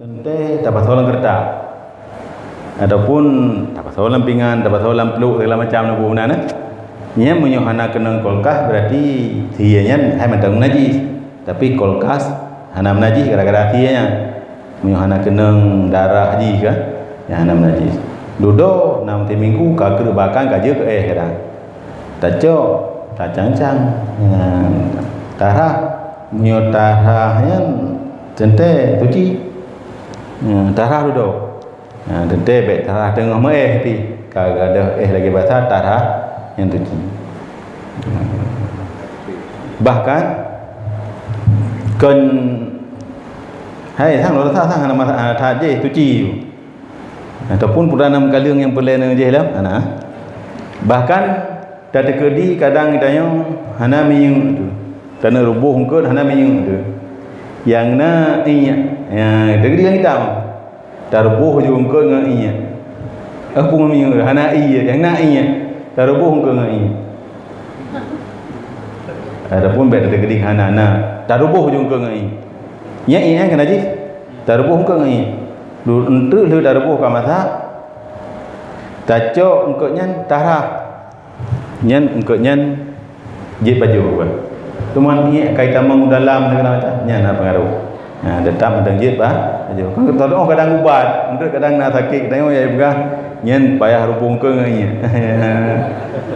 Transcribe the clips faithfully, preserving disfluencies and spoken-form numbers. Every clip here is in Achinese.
Teuntèe tapasoe lam keureutah, ataupun tapasoe lam pingan, tapasoe lam pluek, segala macam na buet meunan, eh. Nyan meunyoe hana keunong kulkas, berarti sie nyan hai mantong meunajis. Tapi kulkas hana meunajis gara-gara sie nyan. Meunyoe hana keunong darah jih kan, nyan hana meunajis. Dudoe nam timinggu ka kreueh bahkan ka jeuet keu éh kadang. Tacok, tacang-cang. Nyan, tarhah. Meunyoe tarhah nyan teuntèe tuci. Nyan, tarhah dudoe. Nyan, teuntèe bèk tarhah teungoh meu-éh pih. Ka gadôh éh lagèe basa, tarhah nyan tuci. Bahkan kon hai sang, lôn rasa sang hana masa, hana that jih tuci. Ataupun peue na meukaleueng nyang peureulèe nyan jih lom, hana. Bahkan tateukeudi kadang geutanyoe hana minyeuk teuh. Taneuk ruboh eungkôt hana minyeuk teuh. Nyang na iék, ya, teukeudi nyang itam. Taruboh ju eungkôt ngon iék. Eh, peue ngon minyeuk, hana iék, nyang na iék. Taruboh eungkôt ngon iék. Ataupun bèk tateukeudi hana, na. Taruboh ju eungkôt ngon iék. Nyan iék nyan ka najis. Taruboh eungkôt ngon iék. Lu-, eunteuk lheueh taruboh ka masak. Tacok eungkôt nyan tarhah. Nyan eungkôt nyan jeuet pajoh bah. Teuma iék ka itamong u dalam segala macam, nyan hana peungaroh. Nah, teutap mantong jeuet bah, pajoh. Kan teudoh kadang ubat, eunteuk kadang na sakét, kadang ya peugah, nyan payah ruboh eungkôt ngon iék.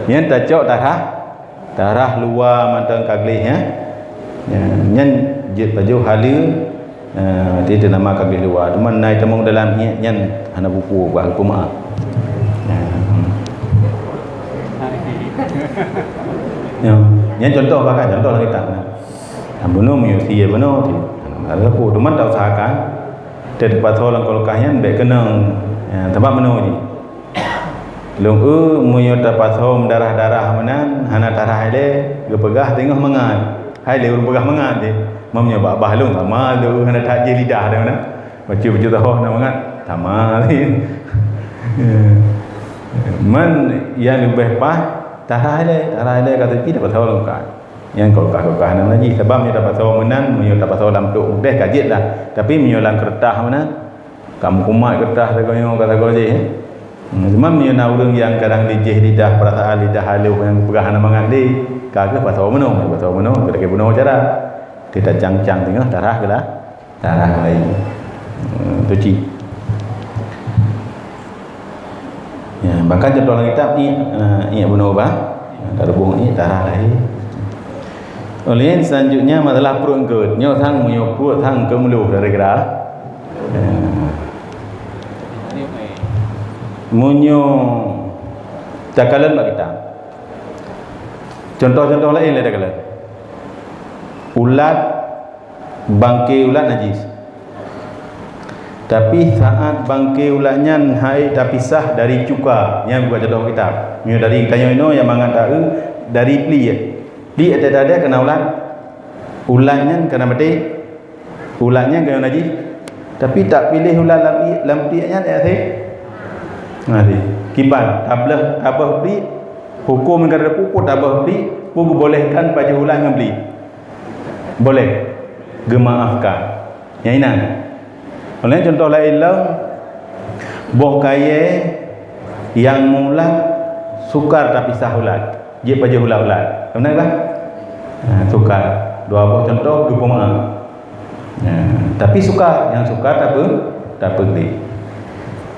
Nyan tacok tarhah, tarhah luwa mantong ka gleh, ya. Ya, nyan jeuet pajoh haleue, eh, di teunama ka gleh luwa. Teuma na itamong dalam iék nyan hana buku bah, huköm meu'ah. Ya. Ya. Nyan contoh bah kan, contoh lah kita. Nah, bunoe meunyoe sie bunoe, hana masalah. Teuma tausahakan, teupasoe lam kulkas nyan bèk keunong. Ya, sabab bunoe jih. Lôn eu meunyoe tapasoe meudarah-darah meunan hana tarhah ilèe, geupeugah teungoh mangat. Hai lé ureueng peugah mangat jih. Meunyoe bak bah lôn sama lôn hana that jih lidah deh meunan. Bacut-bacut tahoh hana mangat, sama lé. Man nyang leubeh paih tarhah ilèe, tarhah ilèe ka teupie tapasoe lam kulkas. Nyang kulkas-kulkas hana najih, sabab meunyoe tapasoe meunan, meunyoe tapasoe lam trok udeh ka jeuet lah. Tapi meunyoe lam keureutah meunan, ka meukumat keureutah sagoe nyoe, ka sagoe jih, eh. Hmm, cuma meunyoe na ureueng nyang kadang dijih lidah, peurasaan lidah halôh nyang peugah hana mangat lé, ka kheueh pasoe meunoe, pasoe meunoe, geulakèe bunoe cara. Teuh tacang-cang teungoh tarhah geulah, tarhah laén. Hmm, tuci. Ya, bahkan contoh lam kitab ni, eh, iék bunoe bah. Tarubong iék tarhah laén. Ulèh nyan selanjutnya masalah pruet eungkôt. Nyoe sang meunyoe pruet sang eungkôt meulôh kira-kira. Eh. Meunyoe takalon bak kitab. Contoh-contoh laén lé takalon. Ulat, bangke ulat najis. Tapi saat bangke ulat nyan han ék tapisah dari cuka, nyan bukan contoh kitab. Nyoe dari tanyoe inoe nyang mangat taeu dari pliek. Pliek teuh tadeh keunan ulat. Ulat nyan keunan maté. Ulat nyan keunan najis. Tapi tapiléh ulat lam i-, lam pliek nyan ék asé? Nah, di. Kiban, tablah, tabah pliek, huköm negara puput tabah pliek, pun geubolehkan pajoh ulat ngon pliek. Boleh. Geumaafkan. Nyang inan. Oleh contoh laén lom, boh kayèe nyang meuulat sukar tapisah ulat, jeuet pajoh ulat-ulat. Beuna bah? Ha, sukar. Dua boh contoh geupeumaaf. Ha, tapi sukar, nyang sukar tape-, tapeugleh.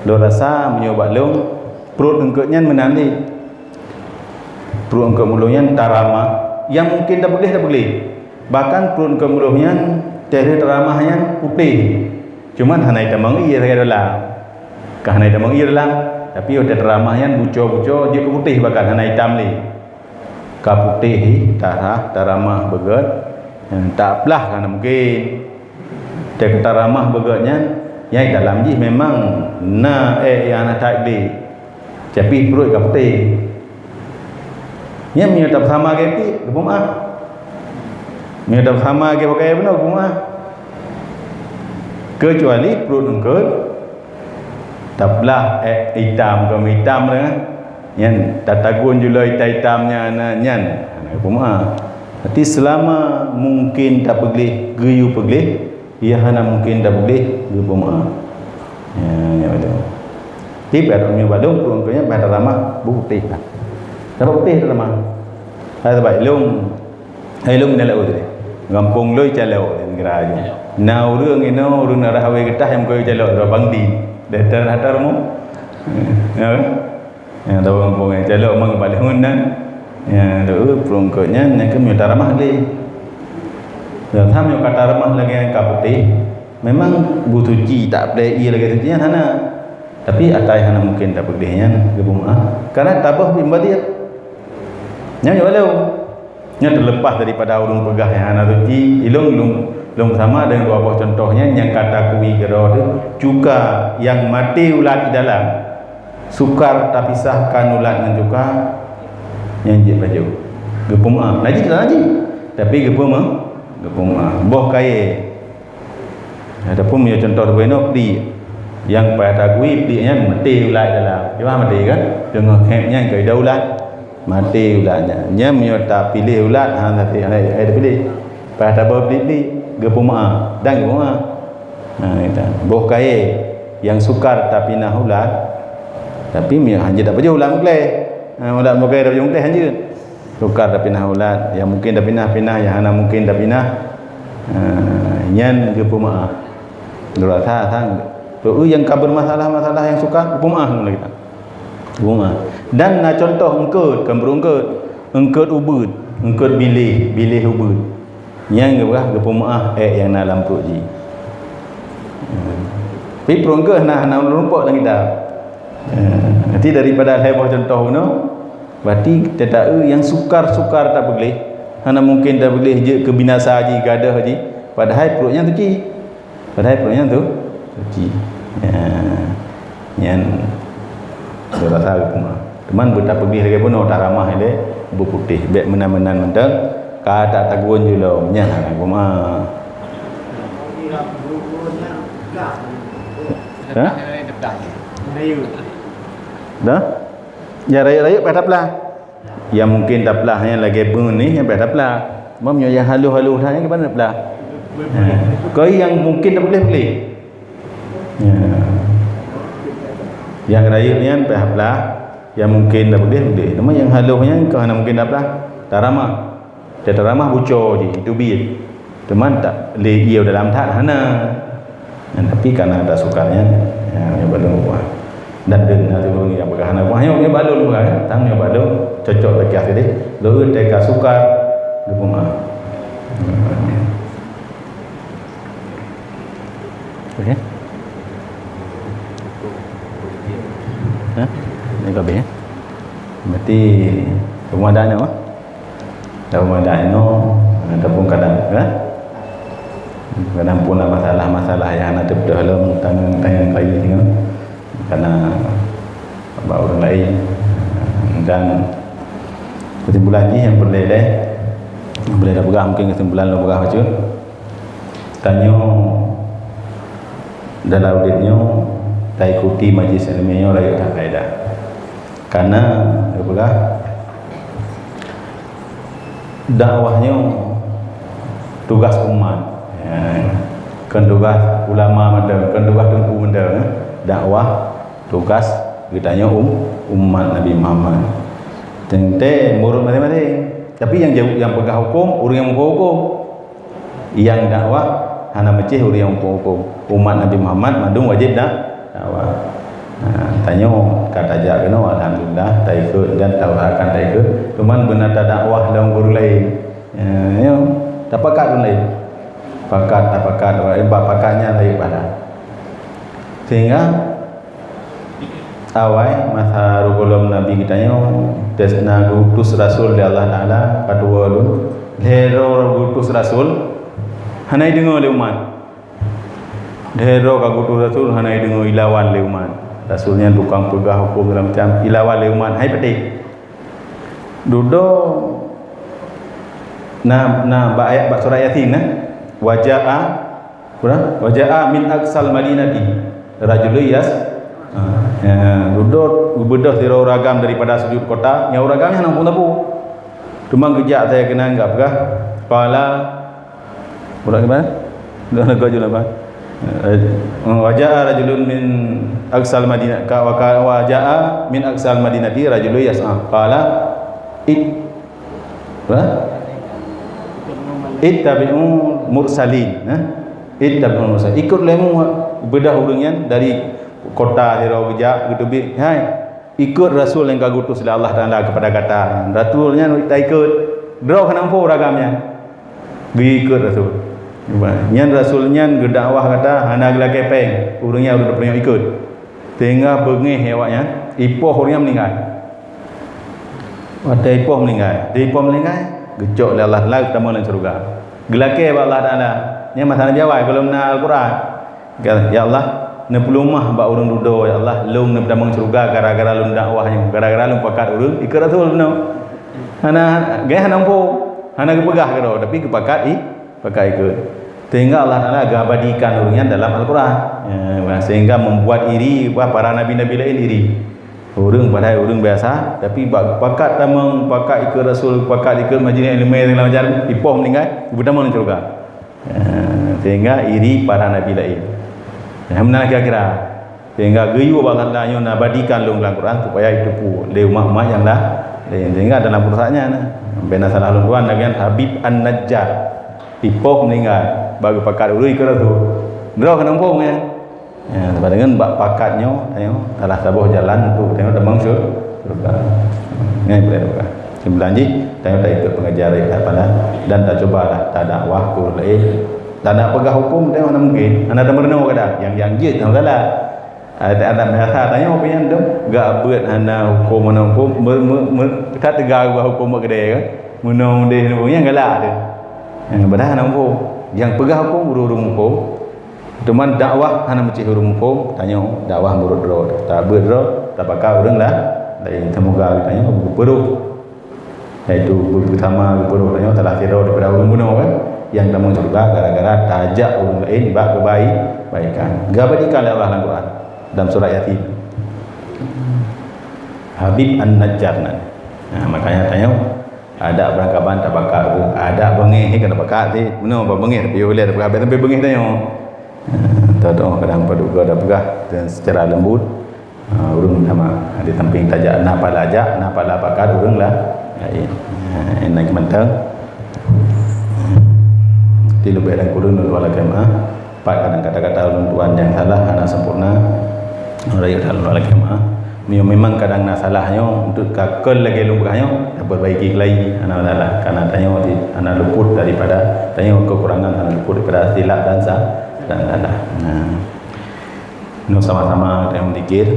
Lôn rasa meunyoe bak lôn, pruet eungkôt nyan meunan lé. Pruet eungkôt meulôh nyan taramah, nyang mungken tapeugleh, tapeugleh. Bahkan pruet eungkôt meulôh nyan, teuh taramah nyan putéh. Cuman hana itamong ie sagai dalam. Ka hana itamong ie dalam, tapi watèe taramah nyan buco-buco jeuet keu putéh bahkan hana itam lé. Ka putéh jih, tarhah, taramah beugöt, taplah ka hana mungken. Teuh taramah beugöt nyan, nyang dalam jih memang na ék nyang hana that gleh. Tapi pruet ka putéh. Nyan meunyoe tapeusama lagèe pliek, geupeumaaf. Meunyoe tapeusama lagèe pakaian bunoe, geupeumaaf. Keucuali pruet eungkôt, tablah ék itam keu itam nyan. Nyan tatagun juloi itam-itam nyan, nyan. Hana geupeumaaf. Berarti seulama mungken tapeugleh, geuyue peugleh, Nyang hana mungken tapeugléh, geupeumeu'ah. Ya, ya, beutôi. Tapi pada meunyoe balong, peue keuh nyan, bah taramah, beuputéh lah. Tapeugléh taramah. Hai sabab ilong, hai ilong na laôt tadi. Gampông lôn Calok, kira aja. Na ureueng inoe, ureueng na rahawé geutah nyang meukayu Calok, ureueng Bangdi. Datar-datar mu. Ya, kan? Ya, tahu gampông, eh, Calok memang paling hundan. Ya, tu, peurungkot nyan, nyan keuh meunyoe taramah lé. Ya, tham nyoe ka taramah lagèe nyang ka putéh. Memang beusuci, tak plè ie lagèe suci nyan hana. Tapi ata nyang hana mungken tapeugléh nyan geupeumeu'ah. Karena taboh bimbadir. Nyan nyoe balong. Nyan teuleupah daripada ureueng peugah nyang hana suci, ilong lôn, lôn sama deungon dua boh cuntoh nyan nyang ka takui keudroe teuh, cuka nyang maté ulat di dalam, sukar tapisahkan ulat ngon cuka, nyan jeuet pajoh. Geupeumeu'ah. Najis lah najis. Tapi geupeumeu-, geupeumeu'ah. Boh kayèe. Ataupun meunyoe cuntoh teupeue inoe, pliek. Nyang payah takui pliek nyan maté ulat dalam. Di bah maté kan? Teungoh khép nyan keu ida ulat. Maté ulat nyan. Nyan meunyoe tapiléh ulat, ha, tapi hai, hai tapiléh. Payah taboh pliek-pliek, geupeumeu'ah. Dan geupeumeu'ah. Ha, itu. Boh kayèe nyang sukar tapinah ulat. Tapi meunyoe hanjeuet tapajoh ulat meuklèe. Ha, ulat meuklèe tapajoh meuklèe hanjeuet. Sukar tapinah ulat, nyang mungken tapinah, pinah, nyang hana mungken tapinah, eh, nyan geupeumeu'ah. Nurata sang, peue nyang ka bermasalah-masalah nyang sukar, geupeumeu'ah ngon kita. Geupeumeu'ah. Dan na cuntoh eungkôt, kan beureueng eungkôt, eungkôt ubeuet, eungkôt biléh, biléh ubeuet. Nyan geupeugah geupeumeu'ah èk nyang na lam pruet jih. Hmm. Tapi pruet eungkôt hana, hana rumpok lam kitab. Eh, nanti daripada lhèe boh cuntoh bunoe, Berarti teuta-eu nyang sukar-sukar tapeugléh, hana mungken tapeugléh jeuet keu binasa jih, gadôh jih, padahai pruet nyan suci. Padahai pruet nyan tu suci. Ya. Nyan rasa geupeumeu'ah. Teuma beutapeugléh lagèe bunoe, taramah ilèe beuputéh. Bèk meunan-meunan mantong, ka that tagun ju lom. Nyan hana geupeumeu'ah. Ha? Dah? Nyang rayeuk-rayeuk payah taplah. Nyang mungken taplah nyan lagèe beunih nyan payah taplah. Meunyoe nyang halôh-halôh that nyan kiban taplah. Ha. Keu nyang mungken tapeugléh-peugléh. Ya. Nyang rayeuk nyan payah taplah, nyang mungken tapeugléh-peugléh. Teuma nyang halôh nyan kon hana mungken taplah. Taramah. Teuta ramah buco jih, itu biet. Teuma tak lé ie dalam that hana. Nah, tapi karena tak suka nyan, ya, nyoe balong buah. Dan deungon hati ureueng nyang peugah hana buah, nyoe, nyoe balong buah, ya. Tang nyoe balong, cocok lagèe tadi. Lôn teuka sukar, geupeumeu'ah. Okey. Ha? Ni ka habéh, ya? Berarti rumah dah nyoe, ah? Dah rumah dah nyoe, ataupun kadang, ya? Kadang pun ada masalah-masalah nyang hana teupeudeuh lom, tangan-tangan kayu tengok. Karena bak ureueng laén. Dan kesimpulan jih nyang peureulèe, peureulèe tapeugah, mungken kesimpulan lôn peugah bacut. Tanyoe dalam udép nyoe taikuti majlis ilmiah nyoe rayeuk that faedah. Karena geupeugah dakwah nyoe tugas umat. Ya. Kon tugas ulama mantong, kon tugas teungku mantong, ya. Dakwah tugas geutanyoe um-, umat Nabi Muhammad. Teuntèe murit maséng-maséng. Tapi nyang jaweueb, nyang peugah hukôm, ureueng nyang muphom hukôm. Nyang dakwah hana meucéh ureueng nyang muphom hukôm. Umat Nabi Muhammad mandum wajéb dak-, dakwah. Nah, tanyoe ka tajak keunoe, alhamdulillah, taikot dan tausahakan taikot. Cuman beuna tadakwah lom ureueng laén. Ya, nyoe, tapakat ureueng laén. Pakat, tapakat, ureueng laén, bak pakat nyan rayeuk pahala. Sehingga awai masa rôh gohlom Nabi geutanyoe, tes na geuutus rasul lé Allah Taala, ka tuwoe lôn. Lhèe droe geuutus rasul, hana jideungoe lé umat. Lhèe droe ka geuutus rasul, hana jideungoe, jilawan lé umat. Rasul nyan tukang peugah hukôm segala macam, jilawan lé umat, hai patéh. Dudoe na, na bak ayat bak surat Yasin, nah. Wa jaa Kurang, "Wa jaa min aqsal madinati rajulun yas-," ha, ya, dudoe geubeudôh sidroe ureueng agam daripada sujud kota, nyang ureueng agam nyan hana muphom sapeue. Teuma geujak asai keunan geupeugah, qala, ureueng gimana? Dah nak jawab apa? Eh, wa jaa rajulun min aqsal Madinah, ka, wa ka, wa jaa min aqsal Madinati rajulun yas'a. Qala, it-, apa? Ittabi'u mursalin, eh? Ittabi'u mursalin. Ikut lemu bedah ureuëng nyan dari kota sidroe geujak geuteubiet. Hai, ikut rasul nyang ka geutus lé Allah Taala keupada gata. Rasul nyan taikot. Droe hana muphom ureuëng agam nyan. Geuikot rasul. Nyan rasul nyan geudakwah gata hana geulakée péng. Ureuëng nyan ureuëng teupeureunyok ikot. Sehingga beungéh awaknyan, ipoh ureuëng nyan meuninggai. Watée ipoh meuninggai, watée ipoh meuninggai, geucok lé Allah Taala geutamong lam syeuruga. Geulakée bak Allah Taala, nyan masa Nabi awai, gohlom na Al-Quran. Ka, "Ya Allah, neupeulumah bak ureuëng dudoe, ya Allah, lôn neupeutamong syeuruga gara-gara lôn dakwah nyoe, gara-gara lôn pakat ureuëng ikot rasul nyoe." Hana, gaya hana muphom, hana geupeugah keudroe, tapi geupakat i, pakat ikot. Sehingga Allah Taala geuabadikan ureuëng nyan dalam Al-Quran. Ya, sehingga membuat iri, wah, para nabi-nabi laén iri. Ureuëng padahai ureuëng biasa, tapi bak pakat tamong, pakat ikot rasul, pakat ikot majlis ileumèe segala macam, ipoh meuninggai, geupeutamong lam syeuruga. Eh, sehingga iri para nabi laén. Nah, meunan kira-kira. Sehingga geuyue bak Allah Taala nyoe neabadikan lôn lam Quran supaya iteupeue lé umat-umat nyang laén. Sehingga dalam peurusak nyan, bèk na salah lôn tuan, Nabi nyan Habib An-Najjar. Ipoh meuninggai, bak geupakat ureuëng ikot rasul. Droe keuneuk muphom nyan. Ya, sebab dengan bak pakat nyoe, tanyoe salah saboh jalan untuk tanyoe tamong syur-, syurga. Nyan peureulee syurga. Kesimpulan jih, tanyoe taikot pengajaran Allah Taala dan tacubalah tadakwah keu ureuëng laén. Tanak peugah huköm tanyoe hana mungken, hana tameurunoe kadang. Nyang, nyang jeuet nyang salah. Ada, ada biasa tanyoe apa nyan tu? Gak buet hana huköm, hana huköm, me-, me-, me-, that teuga ubak huköm bak keudè kan. Meunoe udeh nyan galak tu. Nyang padahai hana huköm. Nyang peugah huköm ureuëng-ureuëng huköm. Teuma dakwah hana meucéh ureuëng muphom, tanyoe dakwah meunurot droe. Tabeuet droe, tapakat ureuëng la-, laén. Seumoga geutanyoe geupeurôh, yaitu beusama geupeurôh tanyoe salah sidroe daripada ureuëng bunoe kan, nyang tamong syeuruga gara-gara tajak ureuëng laén bak keubai-, kebaikan. Geuabadikan lé Allah lam Quran, dalam surat Yasin. Habib An-Najjar nan. Nah, makanya tanyoe Adak beurangkaban tapakat, adak beungéh ni keuneuk pakat cit. Meunoe bak beungéh, tapi ulèe tapakat sampai beungéh tanyoe. Tadoa kadang padub goe tapeugah dan secara lembut, ha, ureuëng sama. Di samping tajak na pahala jak, na pahala pakat ureuëng la-, laén. Ha, nyan mantong. Di leubeh dan kureueng lôn lakée meu'ah. Pat kadang kata-kata ulôn tuan nyang salah hana sempurna, rayeuk that lôn lakée meu'ah. Meunyoe memang kadang na salah nyoe, untuk ka kon lagée lôn peugah nyoe, tapeurbaiki keulai, hana masalah. Karena tanyoe di-, hana luput daripada, tanyoe kekurangan hana luput daripada silap dan sa-, dan salah. Nah. Nyoe sama-sama tanyoe zikir.